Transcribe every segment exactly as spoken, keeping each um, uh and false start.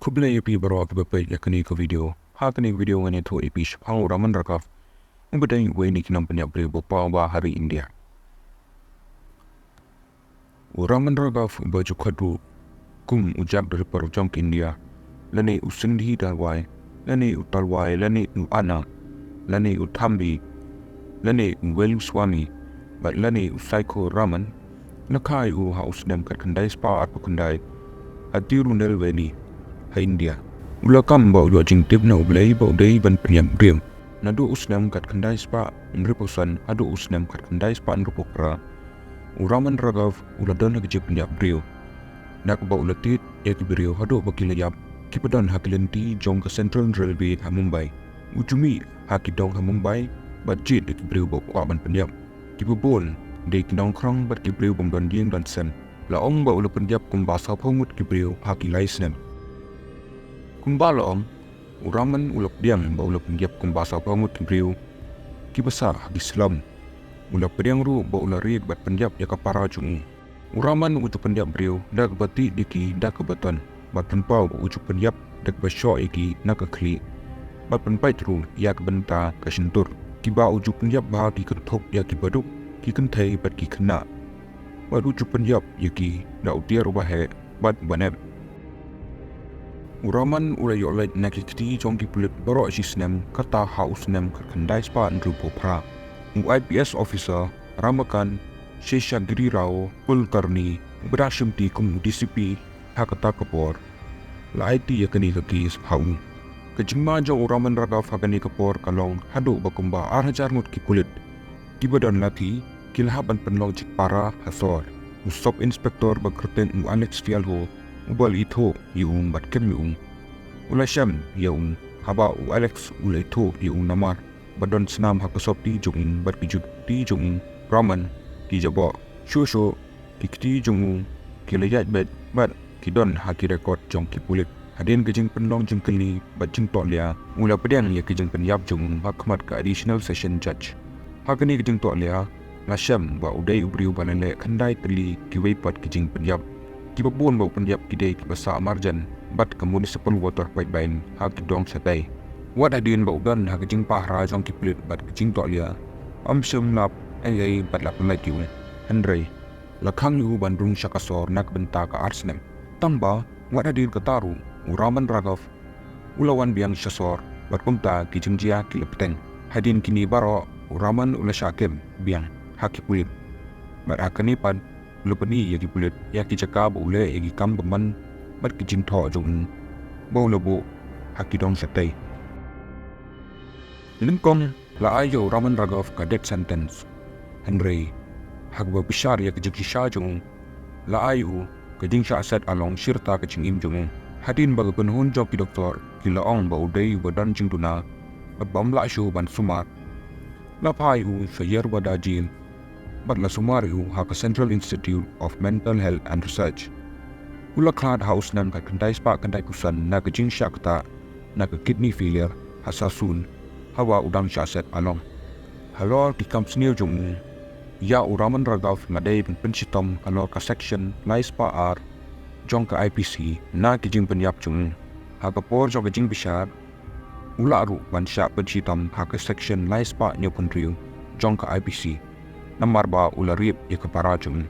Khublei ïa phi baroh kiba peit ïa kane ka video. Ha kane ka video ngan ïathuh ïa phi shaphang u Raman Raghav, uba dei uwei na ki nongpynïap briew ba paw bha ha ri India. U Raman Raghav uba ju khot ruh kum u Jack the Ripper jong ka India, lane u Sindhi Talwai, lane u Talwai, lane u Anna, lane u Thambi, lane u Veluswami, bad lane u Psycho Raman, la kha ïa u ha u snem khatkhyndai spah arphew khyndai ha Tirunelveli ha India. U la kam ba u ïoh jingtip na U Blei ba u dei ban pynïap briew. Naduh u snem khatkhyndai spah hynriewphew san haduh u snem khatkhyndai spah hynriewphew phra, u Raman Raghav u la don ha ka jingpynïap briew, na kaba u la tied ïa ki briew haduh ba ki la ïap, kiba don ha ki lynti jong ka Central Railway ha Mumbai. U ju mih ha ki dong ha Mumbai bad jied ïa ki briew ba u kwah ban pynïap. Kiba bun dei ki nongkhrong bad ki briew bym don ïing don sem. La ong ba u la pynïap kumba sawphew ngut ki briew ha ki lai snem. Kumba la ong, u Raman u la pdiang ba u la pynïap kumba sawphew ngut ki briew kiba sah ha ki slum. U la pdiang ruh ba u la riek bad pynïap ïa ka para jong u. U Raman u ju pynïap briew da kaba tied ïa ki da ka baton, bad pynpaw ba u ju pynïap da kaba shoh ïa ki na ka khlieh, bad pynpait ruh ïa ka bynta ka shyntur. Kiba u ju pynïap bha ki kynthup ïa ki baduk, ki kynthei bad ki khynnah. Bad u ju pynïap ïa ki da u tiar uba heh bad uba nep. U Raman u la ïoh leit na ki kti jong ki pulit baroh shi snem, kata ha u snem khatkhyndai spah hynriewphew phra. U I P S officer Ramakant Seshagiri Rao Kulkarni, uba dang shimti kum u D C P ha kata ka por, la aiti ïa kane ka case ha u. Ka jingma jong u Raman Raghav ha kane ka por ka long haduh ba kumba ar hajar ngut ki pulit kiba don lathi ki la hap ban pynlong jingpara ha sor. U Sub Inspector ba kyrteng u Alex Fialho, uba la ithuh ïa u bad kem ïa u, u la shem ïa u. Haba u Alex u la ithuh ïa u namar ba don snam ha ka sopti jong u bad ki juti jong u Raman ki jaboh. Shuh shuh ki kti jong u ki la ïaid beit bad ki don ha ki record jong ki pulit. Hadien ka jingpynlong jingkylli bad jingtohlia, u la pdiang ïa ka jingpynïap jong u ha khmat ka Additional Session Judge. Ha kane ka jingtohlia la shem ba u dei u briew ba la leh khyndai tylli kiwei pat ki jingpynïap. Kiba bun ba u pynïap ki dei kiba sah marjan bad ka municipal water pipeline ha ki dong shatei. Wat hadien ba u don ha ka jingpahara jong ki pulit bad ka jingtohlia, ym shym la ap ei ei bad la pynlait ïa u. Hynrei la khang ïa u ban rung sha ka sor na ka bynta ka ar snem. Tangba wat hadien kata ruh u Raman Raghav u la wan biang sha sor bad kumta ki jingjia ki la bteng. Hadien kine baroh u Raman u la shah kem biang ha ki pulit. Bad ha kane pat u la pyni ïa ki pulit ïa ki jaka ba u leh ïa ki kam bymman bad ki jingthoh jong u ba u la buh ha ki dong shatei. Nyngkong la ai ïa u Raman Raghav ka death sentence. Hynrei ha kaba bishar ïa ka jingshisha jong u, la ai u ka jingshah set along shirta ka jingim jong u. Hadien ba ka kynhun jong ki doktor ki la ong ba u dei uba don jingduna bad bym lah shuh ban sumar, la phah ïa u sha Yerwada Jail bad la sumar ïa u ha ka Central Institute of Mental Health and Research. U la khlad ha u snem khatkhyndai spah khyndaiphew san na ka jingshah ktah na ka kidney failure ha Sassoon, haba u dang shah set along. Halor ki kam sniew jong u, ïa u Raman Raghav la dei ban pynshitom halor ka section lai spah ar jong ka I P C na ki jingpynïap jong u. Ha ka por jong ka jingbishar u lah ruh ban shah pynshitom ha ka section lai spah hynñiewphew hynriew jong ka I P C, namar ba u la riap ïa ka para jong u.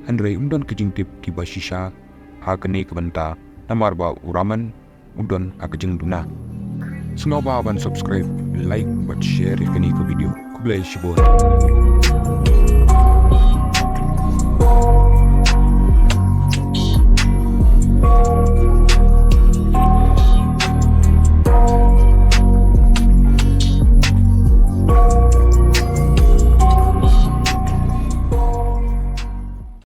Hynrei ym don ki jingtip kiba shisha ha kane ka bynta, namar ba u Raman u don ha ka jingduna. Sngewbha ban subscribe, like bad share ïa kane ka video. Khublei shibun.